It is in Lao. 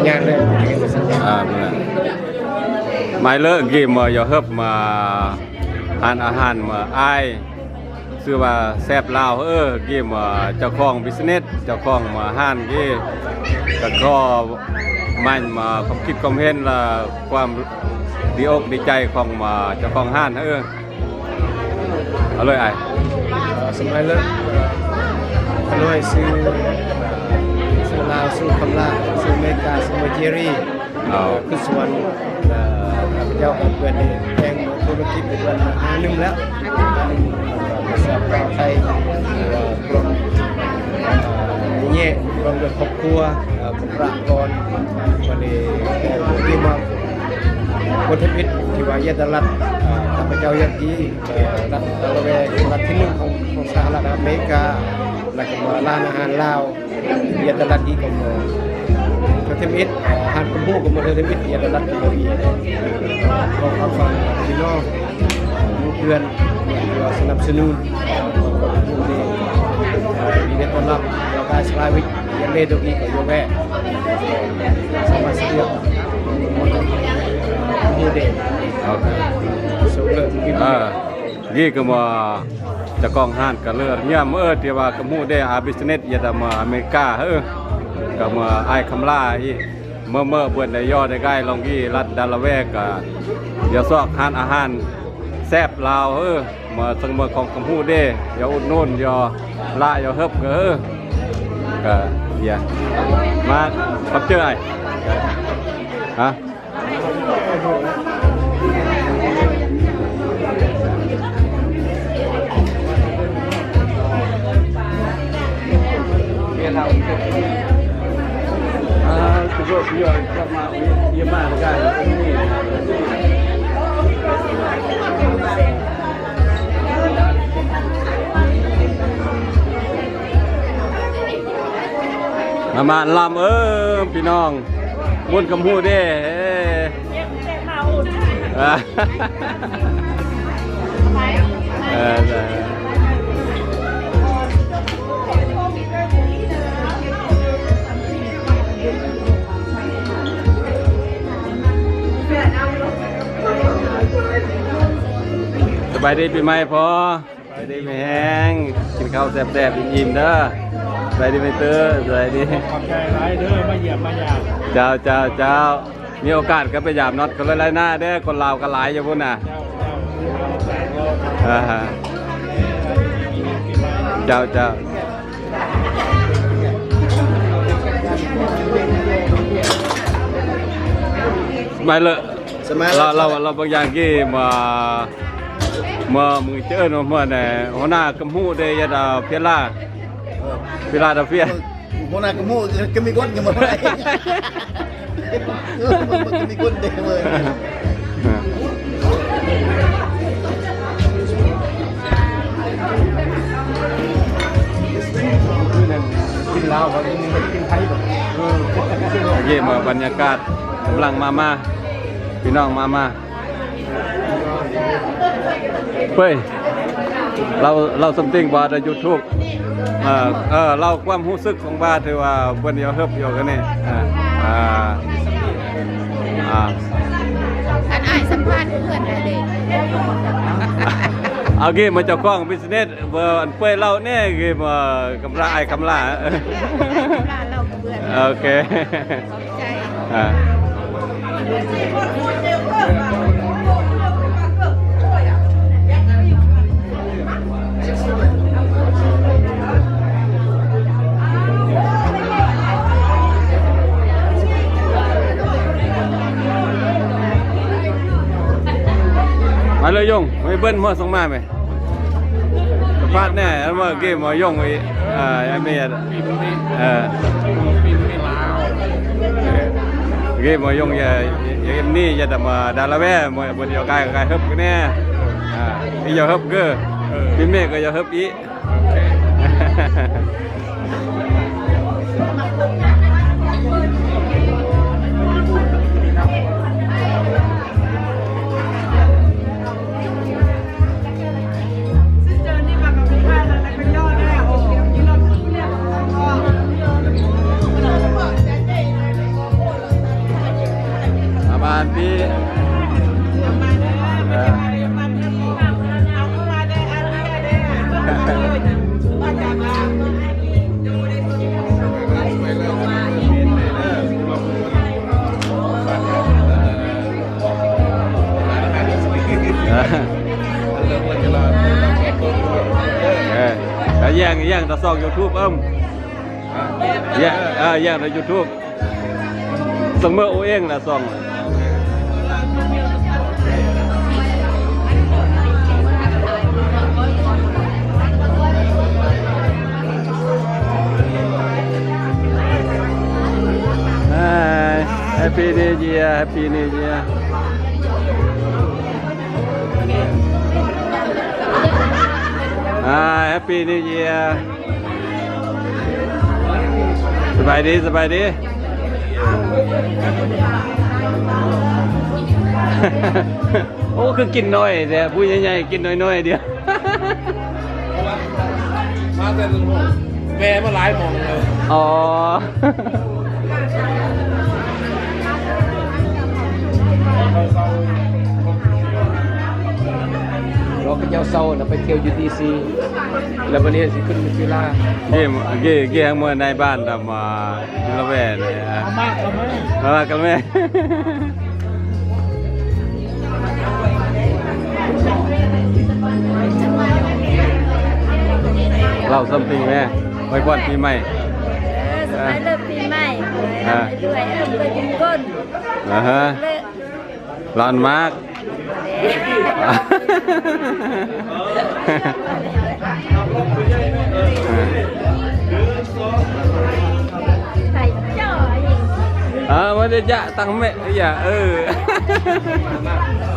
ຍາກເລີຍ ອ່າ ມາເລີກກີມາຢໍເຮີບມາ ຮ້ານອາຫານມາອ້າຍ ຊື່ວ່າແຊບລາວ ເອີ ກີມາເຈົ້າຂອງບິສເນັດ ເຈົ້າຂອງມາຮ້ານກີ ກະຂໍມາ ມາຄວາມຄິດຄວາມເຫັນ ແລະ ຄວາມດີອົກດີໃຈຂອງມາເຈົ້າຂອງຮ້ານ ເອີ. ເອົາເລີຍອ້າຍ. ສະໄໝເລີກ ຂ້ານ້ອຍຊື່ ຊື່ລາວ ຊື່ຄຳລາ ຊື່ເມກາ ຊື່ເມເຈຣີ ເອົາ ຄືສວນ ເອີ ຂ້າພະເຈົ້າກັບເພື່ອນນີ້ແຕ່ງທຸລະກິດເປັນເດືອນຫ້າໜຶ່ງແລ້ວ ສອບເຂົ້າໄທ ເອີ ລວມ ເອີ ແຍກລວມດ້ວຍຄອບຄົວ ເອີ ບຸກລະກອນ ວັນນີ້ ເອີ ທີ່ມາ ບໍ່ທຳອິດທີ່ວ່າຢາກຕະລັດ ເອີ ຂ້າພະເຈົ້າຢາກດີ ເອີ ລັດດາລາແວ ລັດທີໜຶ່ງຂອງ ຂອງສະຫະລັດອາເມລິກາ ແລ້ວກໍວ່າຮ້ານອາຫານລາວ ຢາກຕະລັດອີກກໍບໍ່ ກໍທຳອິດ ເອີ ຮ້ານກະໝູກກໍບໍ່ໄດ້ທຳອິດ ຢາກຕະລັດກໍບໍ່ອີກ ຂໍຄວາມຟັງພີ່ນ້ອງ ເພື່ອນ ເພື່ອສະໜັບສະໜູນ ເອີ ຍິນດີຕ້ອນຮັບ ແລ້ວກໍສະລາວິກ ເລໂດອີກກໍຢູ່ແວະ ສາມາດສະດວກ ໂອເຄ ສົມເລີຍ ເອີ ນີ້ກໍວ່າເຈົ້າຂອງຮ້ານກໍເລີຍຢ້ຽມ ເອີ ທີ່ວ່າກໍຮູ້ເດ້ ອາບິສເນັດ ຢາກຈະມາອາເມລິກາ ເອີ ກໍມາອ້າຍຄຳລາອີກ ເມື່ອ ເມື່ອເພິ່ນໄດ້ຍໍໄດ້ໄກລອງກີລັດດາລາແວ ກໍຢາກຊອກຮ້ານອາຫານແຊບລາວ ເອີ. ມາເຊິ່ງເມືອງຂອງຄຳຮູ້ເດ້ ຢ່າອຸດໜູນ ຢ່າລະ ຢ່າເຮີບ ເອີ ກະເດຍ ມາ ຂອບໃຈອ້າຍ ຮະ ມາ ມາລຳ ເອີ ພີ່ນ້ອງ ບຸນຄຳຮູ້ເດ້ ເອີ ເອີ ສະບາຍດີປີໃໝ່ພໍ່ ສະບາຍດີມີແຮງ ກິນເຂົ້າແຊບໆ ອີ່ມໆ ເດີ ສະບາຍດີແມ່ເຕີ ສະບາຍດີ ຂອບໃຈຫຼາຍເດີ ມາຢ້ຽມມາຢາມ ເຈົ້າ ເຈົ້າ ເຈົ້າ ມີໂອກາດກໍໄປຢາມນັດກັນຫຼາຍໆ ໜ້າເດີ ຄົນລາວກໍຫຼາຍຢູ່ພຸ້ນນະ ເຈົ້າ ເຈົ້າ ເຈົ້າ ເຈົ້າ ເຈົ້າ. ສະໄໝເລີ ສະໄໝເລີ ລາວ ລາວ ລາວບາງຢ່າງກີ້ມາ ມາ ມື້ເຈີເນາະ ມາແດ່ ຫົວໜ້າກຳຮູ້ເດ້ ຍາດາເພຍລາ ເພຍລາດາເຟຍ ຫົວໜ້າກຳຮູ້ ກະມີຄົນ ກະບໍ່ໄດ້ ກະມີຄົນເດ້ເວີຍ. ກິນລາວ ກິນໄທ ເອີ ເຢ້ຽມເບິ່ງບັນຍາກາດ ກຳລັງມາ ມາ ພີ່ນ້ອງມາ ມາ ເຮີຍ ລາວ ລາວ something about the YouTube ເອີ ເອີ ເລົ່າຄວາມຮູ້ສຶກຂອງວ່າ ຖືວ່າເພິ່ນຢາກເຮີບຢູ່ກັນນີ້ ເອີ ອ່າ ອ່າ ອັນອ້າຍສຳພາດເພື່ອນໄດ້ເດ້ ເອົາກີ້ມາເຈົ້າຂອງບິສເນັດ ເບິ່ງອັນເປີດເລົ່າແດ່ ກີ້ມາກຳລາ ອ້າຍກຳລາ ກຳລາເລົ່າກັບເພື່ອນ ໂອເຄ. ມາເລີຍຍົງ ໄປເບິ່ງໝໍສົ່ງມາແມ. ສຳພາດແດ່ ອັນວ່າເກມບໍ່ຍົງອີກ ເອີ ອັນນີ້ ເອີ ເກມບໍ່ຍົງ ຢ່າ ຢ່າເກມນີ້ ຢ່າແຕ່ມາດາລາແວ ບໍ່ ບໍ່ດຽວກາຍ ກາຍເຮີບກັນແດ່ ອ່າ ອີ່ຢ່າເຮີບເກີ ເອີ ພີ່ເມກກໍຢ່າເຮີບອີກ. ເ ນີ້ ເອີ ເອີ ແລ້ວແຍ່ງ ແຍ່ງແຕ່ຊ່ອງຢູທູບ ເອີ້ມ ແຍ່ງ ເອີ ແຍ່ງແຕ່ຢູທູບ ສົ່ງເມືອໂອເອງນະຊ່ອງ. Hi, Happy New Year, Happy New Year. Hi, Happy New Year. ສະບາຍດີ ສະບາຍດີ. ໂອ້ ຄືກິນໜ້ອຍແທ້ ຜູ້ໃຫຍ່ໆກິນໜ້ອຍໆດຽວ. ມາແຕ່ແວ່ມາຫຼາຍໝ່ອງເລີຍ. ອໍ ລໍເຂົາເຈົ້າເຊົານະ ໄປທ່ຽວຢູ່ດີຊີ ແລ້ວບັດນີ້ຊິຂຶ້ນເວລາ. ເກມ ເກມ ເກມເມື່ອນາຍບ້ານດຳມາ ຢູ່ລະແວນນີ້ ເອົາມາກະແມ່ ເອົາມາກະແມ່. ເລົ່າ something ແມ່ ອວຍພອນປີໃໝ່. ເອີ ສະບາຍດີປີໃໝ່ ເອີ ລວຍໆ ເອີ ເປີດບຸນກົ້ນ ອາຮະ ເລີ ຮ້ອນມາກ. ເອີ ບໍ່ໄດ້ຈະຕັ້ງແມ່ ຢ່າ ເອີ ເອີ